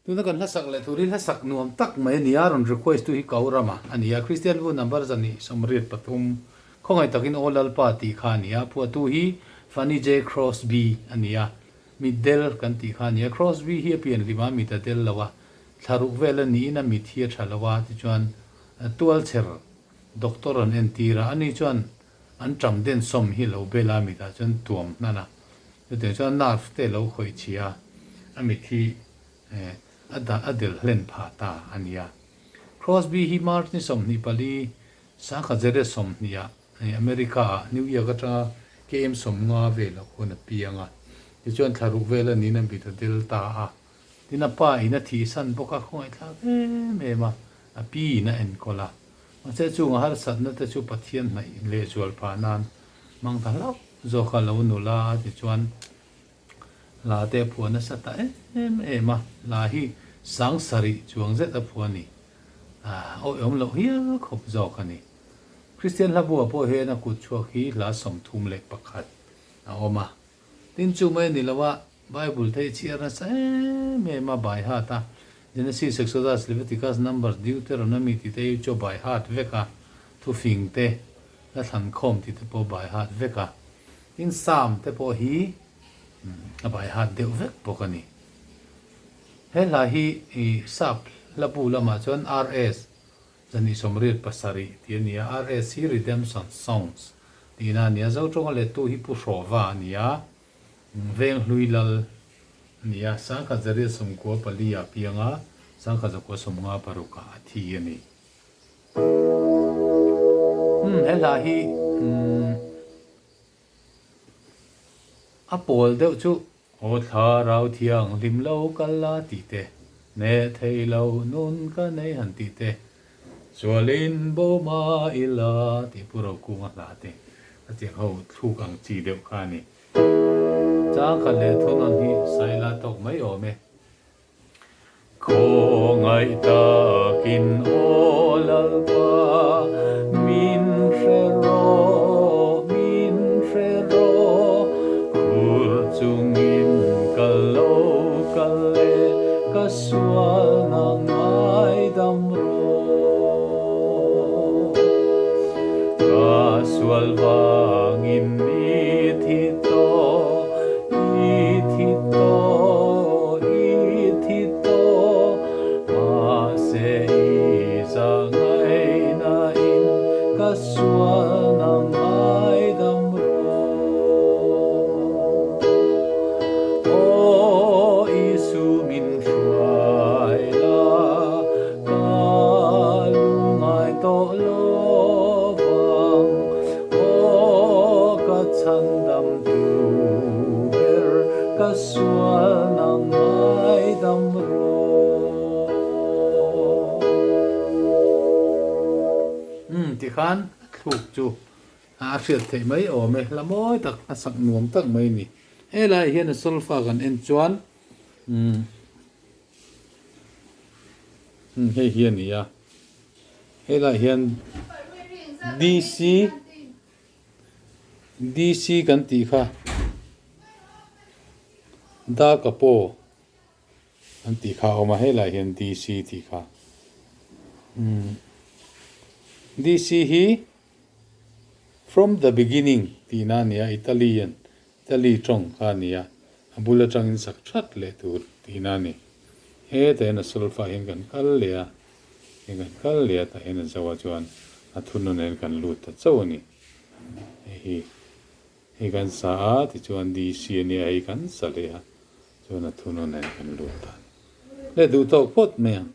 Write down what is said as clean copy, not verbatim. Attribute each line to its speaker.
Speaker 1: Tuna kan hlasak leh tur hi hlasak nuam tak mai a ni a, rawn request tu hi Kaurama a ni a, Kristian bu number 183 khawngaih takin Aw Lalpa tih kha a ni a, phuahtu hi Fanny J Crosby a ni a, mitdel kan tih kha a ni a, Crosby hi a pian hlim a, mit a del lo a, thlaruk vel a niin a mit hi a tha lo a, tichuan tualchher doctor an entir a, ani chuan an ṭam den sawm hi lo bel a, mitah chuan tuam hnan a, chutiang chuan nerve te lo khawih chhia a, a mit hi a dah a del hlen phah ta a ni a. Crosby hi March ni 24, 1920 ah America ah New York atanga KM 50 velah khuan a piang a, tichuan thla ruk vel a niin a mit a del ta a, tin a pa in a thihsan bawk a, khawngaihthlak em em a, a pi in a enkawl a. Mahse chung a harsatna te chu Pathian hnaih lehzual phah nan hmang ta hlauh zawk a lo nula a tichuan Hla te a phuah nasa ta em em a, hla hi sang sarih chuang zet a phuah a ni. Awihawm loh hial khawp zawk a ni. Kristian hla buah pawh hian a kut chhuak hi hla 31 a awm a. Tin chu mai a ni lo a, Bible te hi chhiar nasa em em a, by heart a, Genesis, Exodus, Leviticus, Numbers, Deuteronomy tih te hi chu by heart vek a, thufing te, hla thlankhawm tih te pawh by heart vek a. Tin Psalm te pawh hi a by heart deuh vek bawk a ni. He hla hi sap hla bu lamah chuan RS 187 tih a ni a, RS hi Redemption Songs tihna a ni a, Zotawnga lettu hi Pu Hrawva a ni a, Venghlui Lal a ni a, 1994 ah piang a, 1956 ah a thi a ni. Umm he hla hi umm a pawl deuh chu Aw thlarau thianghlim lo kal la tih te, ne thei lo nun ka nei han tih te, Sualin bo ma ila tih Pu Rokunga hla te a tiang ho thluk ang chi deuh kha a ni. Chang khat leh thunawn hi saila tawk mai awm e. Khawngaih takin aw Lalpa, min hre rawh, min hre rawh, Khur chungin ka lo kal e, ka sualna ngaidam rawh. Ka sual vangin mi thi tawh, i thi tawh, i thi tawh, mahse i zahngaihna in ka sualna ngaidam rawh. Aw Isu min hruai la, ka lungngai tawh lo vang, aw ka chhandam tu ber ka sual na ngaidam rawh. Umm tikhan a thluk chu a hriat theih mai awm e, hla mawi tak a sak nuam tak mai a ni. Helaiah hian a solfa kan en chuan umm hei hi a ni a, helaiah hian DC. DC kan tih kha Da Kapo an tih kha a awm a, helaiah hian DC tih kha umm DC hi from the beginning tihna a ni a, Italian Italy tawng kha a ni a, a bul atangin sak that leh tur tihna a ni. Hetah hian a solfa hian kan kal leh a. Hei kan kal leh a tah hian a zo a chuan a thunun hian kan lut ta chauh a ni. Hei hi hei kan sa a tichuan DC a nia hei kan sa leh a chuan a thunun hian kan lut ta a ni. Le duh tawk phawt mai ang.